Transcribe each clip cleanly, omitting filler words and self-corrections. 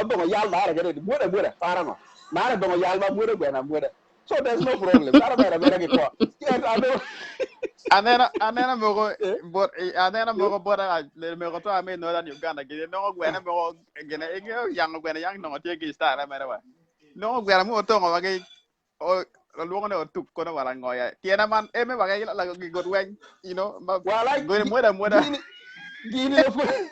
bongo yal mare kede mwode amwoda paro ngo mare bongo yal ma mwodo gweno amwoda so there's no problem dano bedo abeda ki kwo ci ento an dong Aneno aneno moko bot aneno moko bot le moko to ame Northern Uganda gine nongo gwene moko gine ingeyo yango gwene yang nongo tye ki style mere wa. Nongo gwene mo otongo wa ki lwongo ni otuk kono wala ngoya. Tyena man eme wa ki la gi got weng you know ma Wala gwene mweda mweda. gini gini lapwony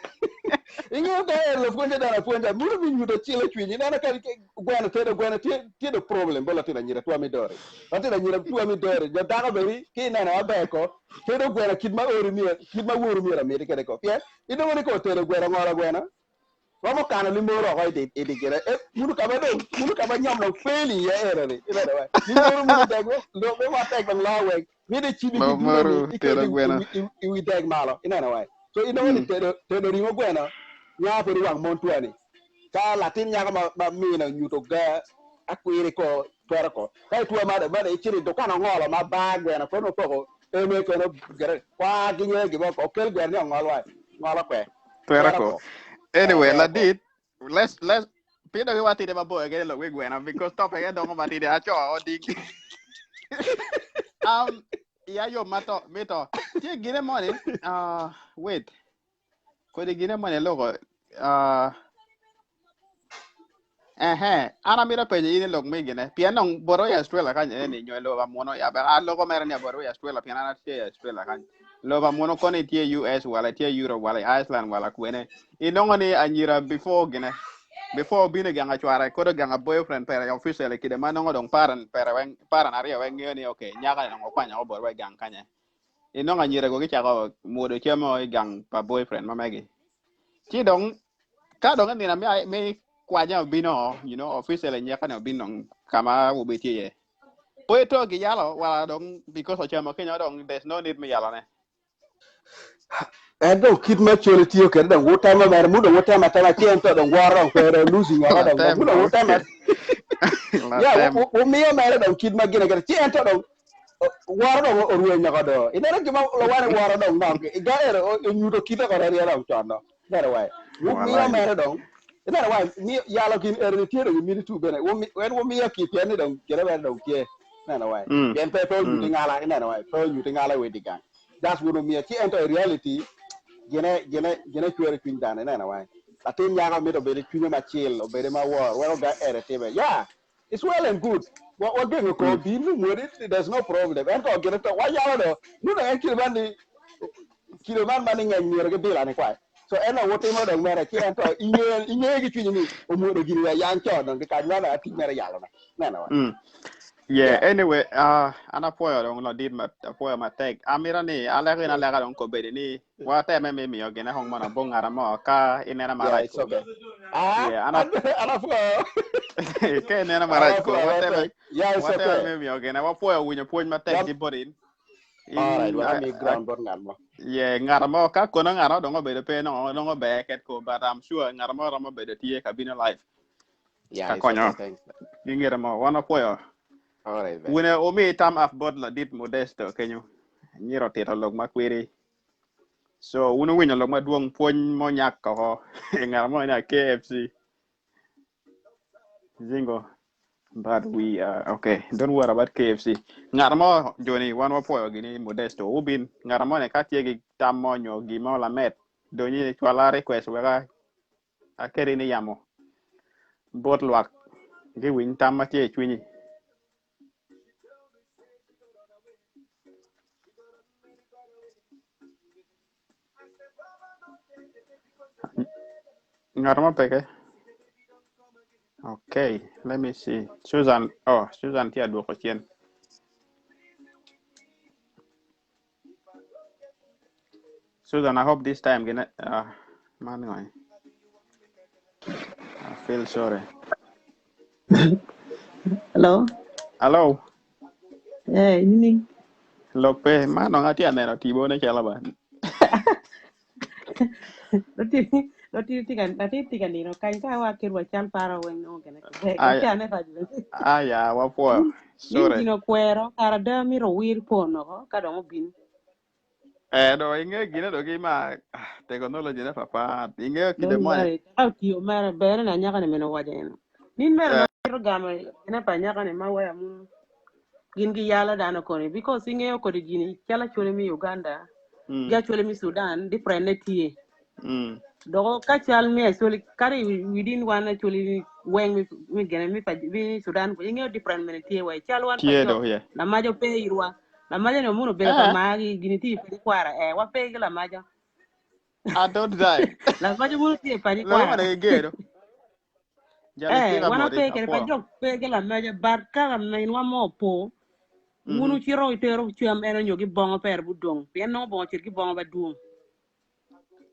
ingeyo ka en lapwonye dano apwonja muno mi nyuto cilo cwinyi ineno ka gweno tedo gweno tye tye do problem bot latin anyira twa mi dori latin anyira twa mi dori jo dako bedi ki ineno aber ko tedo gweno kit ma ori myero kit ma woru myero amiti kede ko pien inongo ni ko tedo gweno ngolo gweno romo kano limoro oko idi idi gire e muno kama dong muno kama nyom dong fail iye eno ni ineno we limoro muno dek we lo me wa tek dong lo weng mide cibi ki Limoro dule ni tedo iketo gweno. i wi dek malo ineno we so inongo ni tedo tedo ringo gweno nya pud i wang mon twani ka latin nyako ma ma mine onyuto ga akwiri ko twero ko ka itwo ma ma icito i dukan ongolo ma bar gweno kono opoko eme kono gere kwa ginye gimo ko okel gweno ni ongol wa ngolo kwe Twero twero ko. ko Anyway, twero ko ladit, let's let's Pino gi watide mabor kede lok wi gweno because topic e dongo matide acho odig. Um, ya yo mato mito. Tie gine moni, wait. Kodi gine moni loko ehe, an amito penyo in i lok mi gine. Pien dong boto i Australia kany ene ni nyo i lobo pa muno ya bene an loko mere ni aboto i Australia pien an atye i Australia kany. Lobo pa muno kono itye US wala itye Europe wala i Iceland wala kwene. Inongo ni anyira before gine before obino i gang acwara kodo gang a boyfriend pere officially kide ma nongo dong parent pere weng parent aryo weng ngeyo ni okay nyaka ni dong okwanyo o bot wa i gang kanye. Inongo anyira go gicako mwodo cam o i gang pa boyfriend ma megi. Ci dong ka dong inino me me kwanya obino you know officially nyaka ni obino dong kama awobi tye iye. Po ito giyalo wala dong because ocamo kenyo dong there's no need me yalo ne. En dong kit ma col tiyo kwede dong wutemo mere mu dong wutemo atema ci ento dong woro dong pe dong losing oko dong Latem mu dong wutemo okay. ya Latem. wumiyo mere dong kit ma gine kwede ci ento dong woro dong orwenyo oko do ineno gima lowani woro dong nok ga ero onyuto kite kore rye dong con do ineno wai wumiyo Walai. mere dong ineno wai miyo yalo gin ero ni tye dong imiti tu bene en wumiyo ki pien ni dong gine mere dong tye ineno wai pien pe pe onyuti ngala ineno wai pe onyuti ngala wedi gang just wun omiyo ci ento i reality gine gine gine cwero cwiny dano ineno wai latin nyako mito obed i cwinye macil obed ma wor weko ga ere time yeah it's well and good wa wagengo ko bin mwodi there's no problem ento gine to wayalo do nuno en kilo man ni kilo man man ni ngeny myero gibila ni kwai so en wutimo dong mere ci ento inge inge gi cwinyi ni omwodo gini wa yang con dong kikany man atic mere yalo na neno wa Yeah, yeah anyway, an apwoyo dong ladit ma apwoyo matek. Amito ni aleko in aleka dong kobedi ni wateme me miyo gine hong mono bong ngata mo ka ineno yeah marac it's ko. okay ah Yeah, an an an apwoyo ka ineno an marac ko apwoyo wateme matek yeah it's wateme okay me miyo gine wapwoyo winyo pwony matek Yep. ki bot in. All right, In well, I'm ground bot ngat mo. yeah, ngata mo ka kono ngata dong obedo pe nongo nongo ber ket ko but I'm sure ngata mo romo bedo tye ka bino live Yeah, ka it's okay, konyo. thanks. Gi ngete mo wan wapwoyo. All right, then. Wune umi tam af bot ladit Modesto kenyo. Nyiro tito lok ma kwiri. So wun uwinyo lok madwong pwony mo nyak koko ngata mo ni KFC. Zingo. But we are okay. Don't worry about KFC. Ngat mo joni wan wapwoyo gini Modesto. Ubin ngat mo ne ka tye gi tam mo nyo gimo lamet donyi cwala request weka akeri ni yamo bot lwak giwiny tam ma tye i cwinyi. Ngat mo peke. Okay, let me see. Susan, oh, Susan tye adwoko cen. Susan, I hope this time gina man ngoy. I feel sorry. Hello. Hello. Eh, nini? Lok pe, man dong atye aneno tipo ne calo ba. Lati lati tika lati tika nino kany ka wa kirwa cal paro weng no gene. Be Ay, ka ne raj be. aya, wapwoyo. Nin Sorry. gino kwero kara da miro wir pono ko ka dong obin. Eh, do inge gine do ki ma ah, technology ne papat. Inge kide Don't mo ni. worry. Ka otiyo mere bere na nyaka ni meno wacho eno. Nin mere Eh, ma kiro gamo ene pa nyaka ni ma waya mu gin gi yalo dano koni because ing'eyo kodi gini chalo acholi mi Uganda gi acholi mi Sudan different ne tie. Doko ka chal mi acholi kari within wan acholi weng mi mi gene mi pa mi Sudan ko ing'eyo different mene tie wa chal wan pa Tie jok do ye. lamajo pe irwa lamajo ni omuno bedo pa Eh, magi gini ti pa kwara eh wa pe gi lamajo I don't die. lamajo muno tie pa Lo kwara ma de gero. Jali Eh, tika wan mori wape kede pa apo. jok pe gi lamajo but ka laminwa mo opo wun wucito itero cam en onyo gibongo pere budong pien nongo bongo cit gibongo ba dwong.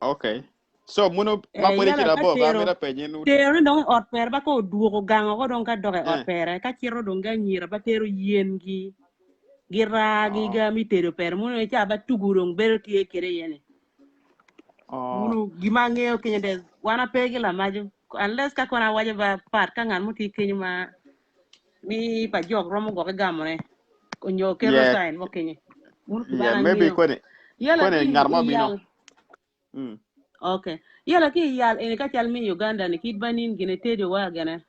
Okay. So muno ma Eh, pwede yala cira ka bo ba tero mira penyin ut. tero ni dong i ot pere ba ka odwogo gango ko dong ka dok i ot Eh. pere ka cito dong ga anyira ba tero yen gi gi raa gi Oh. ga mi tedo pere muno ca ba tugu dong bedo tye kede yene. Oh. Muno gima ang'eyo kenyo de wan ape gi lamajo unless ka kono awacho ba pat ka ng'at moti kenyo ma mi pa jok romo goke gamone onyo keto Yeah. sign mo kenyo. Muno gima Yeah, an maybe ang'eyo. kone Yala kone ki ngar mo bino. iyal Okay. Yala ki iyal eni ka cal mi Uganda ni kit banin gine tedo wa gene.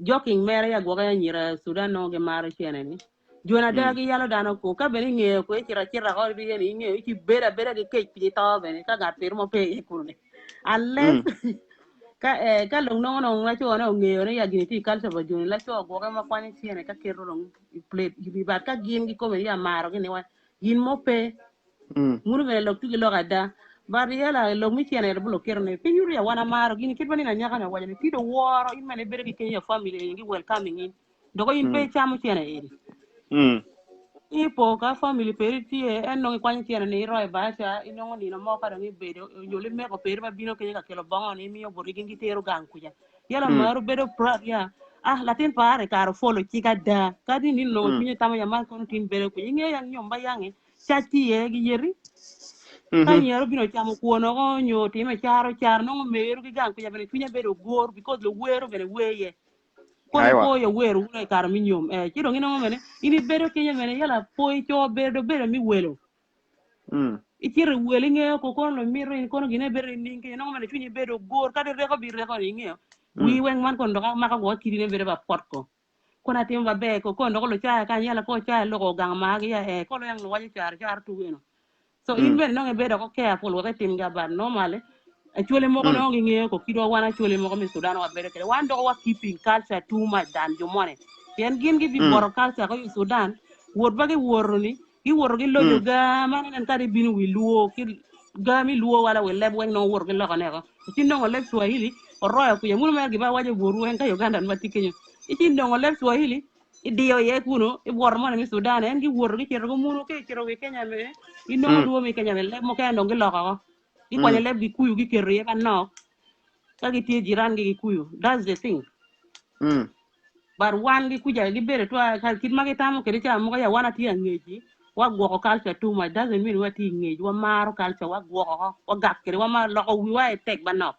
Joking mere ya gwoka ya nyira Sudan no ge maro chene ni. Jona da gi yalo dano ko ka bene ng'eyo ko chira chira ko bi yeni ng'eyo ki beda beda gi kech pi to bene ka ngat pir mo pe e kurne. Unless ka eh, ka long nongo nongo la cho na ng'eyo ne ya gini ti culture ba joni la cho gwoka ma kwanya chene ka kero long i plate gi bat ka gin gi kome ya maro gini wa gin mo pe Munu bene lok tugi lok ada. But yala lok mi cene ero bulo kero ne piny uru ya wan amaro gini kit ma nino anyaka na waco ni tido woro in mene ibedo ki kenyo ya family eni gi welcoming in doko in pe icamo cene eni ipo ka family peri tye en nongo ikwanyo cene ni iroyo baca inongo nino mo ka dong ibedo onyo limeko peri ma bino kenyo ka kelo bongo ni imiyo boti gin gitero gang kuca yala maru bedo proud ya ah latin pare kare follow cik ada kadi nino nongo cwinye tamo ya man kono tin bedo kuca ingeyo yang nyom ba yange Cac tye iye gi yeti. Ka anyira obino camo kwon oko nyo otime caro caro nongo meru ki gang kuca bene cwinya bedo ogor because luwero bene wer iye. Kono Aiwa. ipo ya wer wunu i kare me nyom. Eh, ci dong inongo bene in ibedo kenyo bene yala po ico bedo bedo me welo. Icito i wel ingeyo ko kono lumito in kono gine bedo nining kenyo nongo bene cwinyi bedo ogor kadi reko bi reko ni ingeyo. Wii weng man kono dok amako gwok kidi ne bedo ba pot ko. Kono atimo maber ko kono dok lucaya kany yala ko caya loko gang ma gi ya eh kono yang luwaco caro caro tu eno. So in bene nongo ibedo ko careful wek itim ga but normally acholi moko nongo gingeyo ko kit wa wan acholi moko me Sudan wa bedo kede wan dok wa keeping culture too much than jo moni pien gin gibi boro culture ko i Sudan wot ba giwoto ni giwoto gilojo ga man inen kadi ibino wi luo ki ga mi luo wala wi leb weng nongo woto giloko ne ko ci nongo leb Swahili oroyo kuya muno mere giba waco bor weng ka Uganda ma tye kenyo ici nongo leb Swahili idiyo iye kuno ibwoto moni mi Sudan en giwoto gicito ki muno ki icito wi Kenya me inongo luo mi Kenya me leb mukene dong giloko ko gikwanyo leb gikuyu giketo iye manok ka gitye jiran gi gikuyu that's the thing But wan gi kuca gibedo twa ka kit ma gitamo kwede ca mogo ya wan atye angeci wa gwoko culture too much doesn't mean watye i ngec wa maro culture wa gwoko ko wa gak kwede wa ma loko wiwa aye tek manok.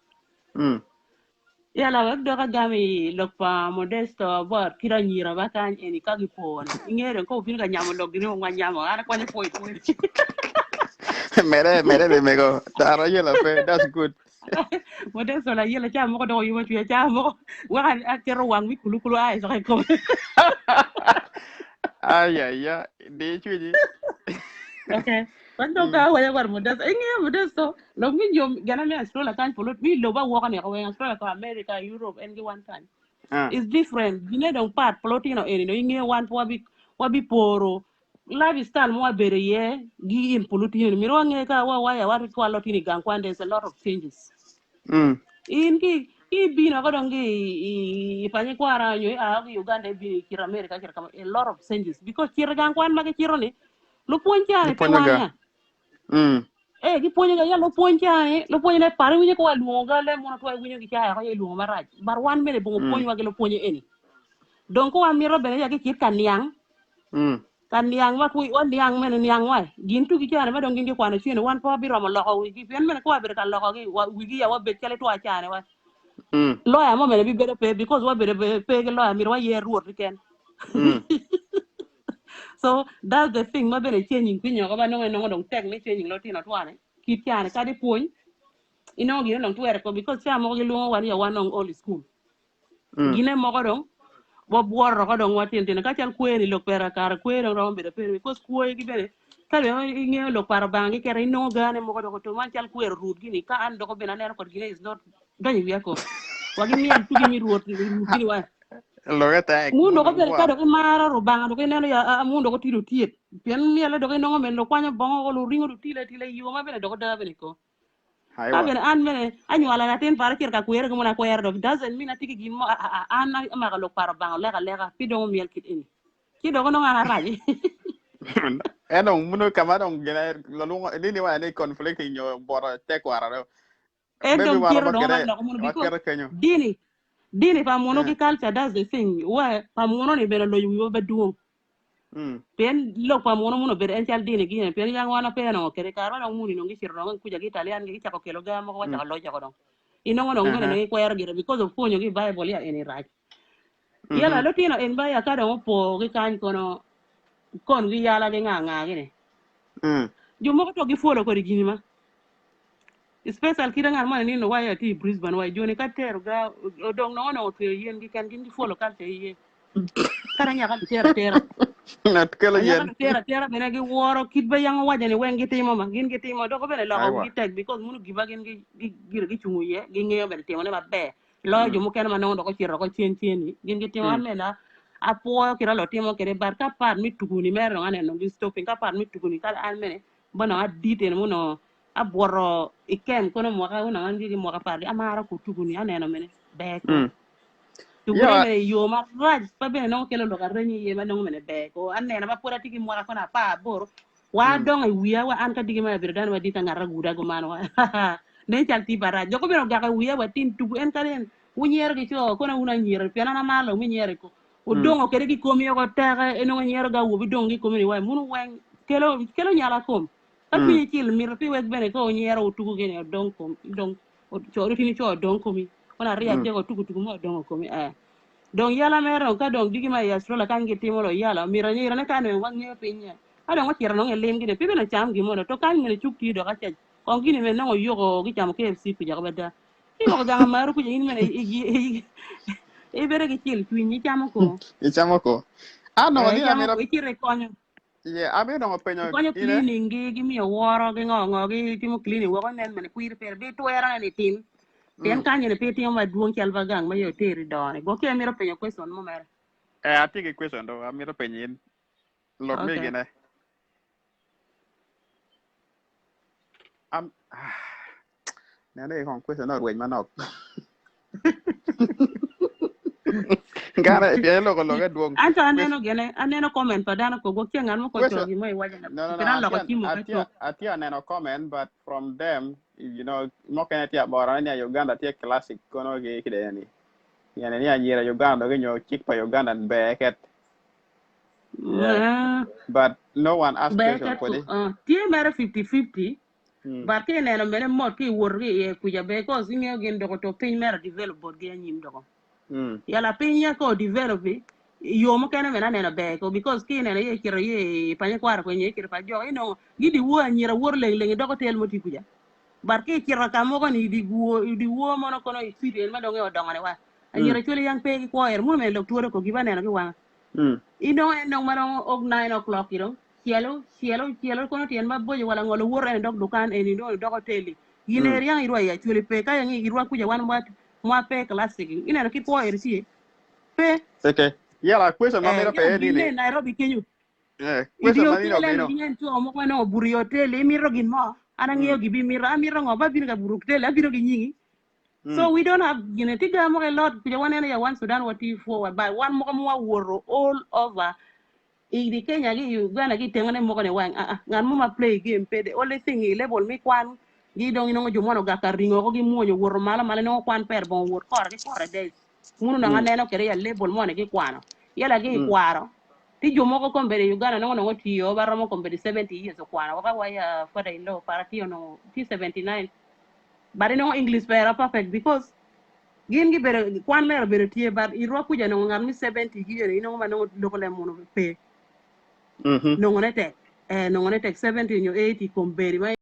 Ya la wek dok agam i lok pa Modesto about kit anyira ba kany eni ka gipo ni inge dong ka obino ka nyamo lok gini wa nyamo an akwanyo point weng. Mere mere be mego tara yela pe that's good. Modesto la yela ca moko dok oyubo cwinya ca moko wek aketo wang mi kulukulu a i coka i kome. Ay ay ay di cwinyi. Okay. Wan dong ka awaco war Modesto. Ingeyo Modesto, lok mi nyom gana me Australia kany polo mi lobo awoka ni weng Australia ko America, Europe en gi wan kany. It's different. Gine dong pat polo tino eni no ingeyo wan pe wabi wabi poro lifestyle ma wabedo iye gi in polo tino ni myero wange ka wa waya wa cwalo tino i gang kwan there's a lot of changes. In ki ki ibino ko dong ki i panyi kwara nyo i a ki Uganda ibino i cito America cito kama a lot of changes because cito i gang kwan ma gicito ni lupwony cani pe Gipwonyo wan ga. ya. Eh gipwonyo ga ya lupwony cani lupwony ne pare winyo ko wa lwongo ga le mono twa winyo gi caya ko ya ilwongo marac but wan bene bongo pwony wa gi lupwonye eni. Dong ko wa mito bene ya ki cit ka niang Ka niang ma kwi wa niang mene niang wa gin tugi cane ma dong gin gikwano cwene wan pe wabiromo loko wigi pien mene ka wabedo ka lokogi wa wigi ya wabed calo itwa cane wa lawyer mo mene bibedo pe because wabedo pe ki lawyer myero wayer Rwot keken. So that's the thing ma bene changing piny oko ma nongo inongo dong tek me changing lutino twane kit cani kadi pwony inongo gine dong twere ko because ca mogo gilwongo wa ni wan dong old school. Gine moko dong wabworo roko dong watino tino ka cal kwer ni lok pera kare kwer dong romo bedo pere because kwoyo gi bene ka bene ingeyo lok pa Rubanga gi kete inongo gane moko dok oto man cal kwer orut gini ka an doko bene aneno kod gine is not donyo i wiya ko wa gimyel tugi mi rwot rut gini wa Loke tek, mun mun doko dong bene ka bwot. dok imaro Rubanga dok ineno ya a mun dok otido otyet pien myele dok inongo mene dok kwanyo bongo ko luringo dok tile atila i yo ma bene dok oda bene ko Ka Aiwa. bene an bene anywalo latin para acito ka kwere ki mon akwero dok doesn't mean atye ki gin mo an amako lok pa Rubanga oleko aleka pi dong omyel kit eni ci dok onongo an arac. En dong muno ka ma dong gine lalwongo nini wa ni conflict nyo boto tekwaro do. En Maybe dong wa cito romo dong kede ma loko muno wa because keto kenyo. dini dini pa muno Eh. ki culture that's the thing wa pa muno ni bene oloyo wiwa madwong. Pien lok pa munu munu obedo en cal dini gine, pien yang wan wape onongo kede kare ma dong muni nongo gicito dong kuca ki Italian gi gicako kelo ga mogo wacako loc oko dong. Inongo dong bene nongo ikwero gire because of pwonyo gi Bible ya eni rac. Yala lutino en ba ya ka dong opo ki kany kono kon gi yala gi nga nga gini. Jo mogo to gipwolo kodi gini ma. Special kite ngat moni nino wa ya tye i Brisbane wa joni ka tero ga odong nongo onongo otweyo yen gi ken gin gipwolo culture iye. Kadi anyaka lutero atera. Ngat kelo Anyaka yen. lutero atera bene giworo kit ba yang owaco ni weng gitimo ma gin gitimo doko bene loko Aiwa. wigi tek because muno giba gin gi gi gire gicungo iye gingeyo bene timone maber loyo jo mukene ma nongo dok ocito oko cen cen ni gin gitimo an bene apwoyo kit ma lutimo kwede but ka part me tuku ni mere dong aneno gi stopping ka part me tuku ni kadi an bene ba nongo adit eni muno abwoto i kem kono mwaka onongo an gi mwaka apar amaro ku tuku ni aneno mene ber ko. Tugune Yeah. mene i yo marac pa bene nongo kelo lok areny iye ma nongo mene ber ko. Aneno ma pwod atye ki mwaka kono apar aboro, wa adongo i wiya wa an ka diki ma abedo dano madit angat aguda kuman wa. Nen cal tye marac. Joko bene ogako i wiya wa tin tugu en kadi en wunyero ki co kono wun anyira pien an amaro lok me nyero i ko. Odongo kede ki komi oko teke enongo nyero ga awobi dong ki komi ni wa munu weng kelo kelo nyala kom. Ka cwinyi cil mito pi wek bene ka wunyero wutugu gini odong kom dong co rutini co odong komi kono ariya adek otugu tugu mo odongo komi eh dong yala mere dong ka dong diki ma i Australia kany gitimo lo yala omito anyira ne kany dong wangeyo pinye ka dong ocito nongo ilim gini pi bene cam gimo do to kany mene cuk tiyo dok acel kong gini mene nongo oyoko gicamo KFC kuca ko bada i woko gang amaru kuca in mene ibedo ki cil cwiny icamo ko Icamo ko. An nongo eh ni icamo amito ko icito ikonyo yeah, amito nongo penyo Gikonyo ine. cleaning gi gimiyo woro gi ngo ngo gi timo cleaning woko nen mene kwiri pire bi twero ne ni tim pien kanyo ni pe timo madwong cal ba gang ma yo teri doni gwok ki amito penyo question mo mere Eh, atye ki question do amito penyo in. Lok mi okay gine. Am Nene i kong question orweny manok. Ngana pien iloko loke dwong. Anto aneno gene, aneno comment pa dano ko gwok ce ngat mo ko Question. cogi mo iwaco na No, no, no. pien aloko Atye, cimo ka atye, cok. atye aneno comment, but from them, you know, mokene tye abora ni Uganda tye classic kono gi kide ni. Yani ni anyira Uganda dogi nyo chik pa Uganda ber ket. Yeah. Ah, But no one asked ber question ket ko kodi. ah, tye mere 50-50 But ka ineno mene mot ki iwoto ki iye kuca ber cause ingeyo gin doko to piny mere develop botgi anyim doko. Yala piny ya ka o develop i yo mukene mene aneno ber ko because ki ineno ye icito ye i pany kwaro kwenye icito pa jok inongo gidi woo anyira woto leng leng idoko tel mo tye kuca. But ki icito ka moko ni idi guo idi woo mono kono i city en ma dong e odongo ni wa. Anyira cwali yang pe ki kwo ero muno mene lok twore ko giba neno ki wanga. Inongo en dong ma romo ok 9 o'clock you know. Celo, celo, celo kono tyen maboco wala ngolo woto ene dok dukan eni dong dok oteli. Gin eri yang irwa i Acholi pe ka yang irwa kuca wan mwa mwa pe classic. Ineno kit kwo eri tye? Pe. Okay. Yala question ma Eh, mito yala pe gin nini. ne Nairobi kenyo. Eh, I question di ma nini otel eni obino. gingen co moko ma nongo obuto i otel imito gin mo. An angeyo gibi mito, amito ngo ba bino ka buto otel abino ki nyingi. So we don't have gine ti ga moko lot kuca waneno ya wan Sudan wati forward but wan moko ma wawoto all over I di Kenya ki i Uganda ki i tengone moko ni wang aa ngat mo ma play game pe the only thing i level me kwan gi dong inongo jo mono ogak ka ringo oko gi mwonyo owoto malo malo inongo kwan per bongo owot kore ki kore days muno nongo aneno kede ya level moni ki kwano yala ki i kwaro ti jo moko kombedi i Uganda nongo nongo tiyo ba romo kombedi 70 years okwano waka wa ya father in law para tiyo nongo ti 79 but inongo English pera perfect because Gin gibedo, kwan mere obedo tye, but i rwa kuca nongo ngat me 70 gi eni inongo ma nongo loko leb munu pe. Nongo ne tek. Eh, nongo ne tek 70 nyo 80 kombeddi ma.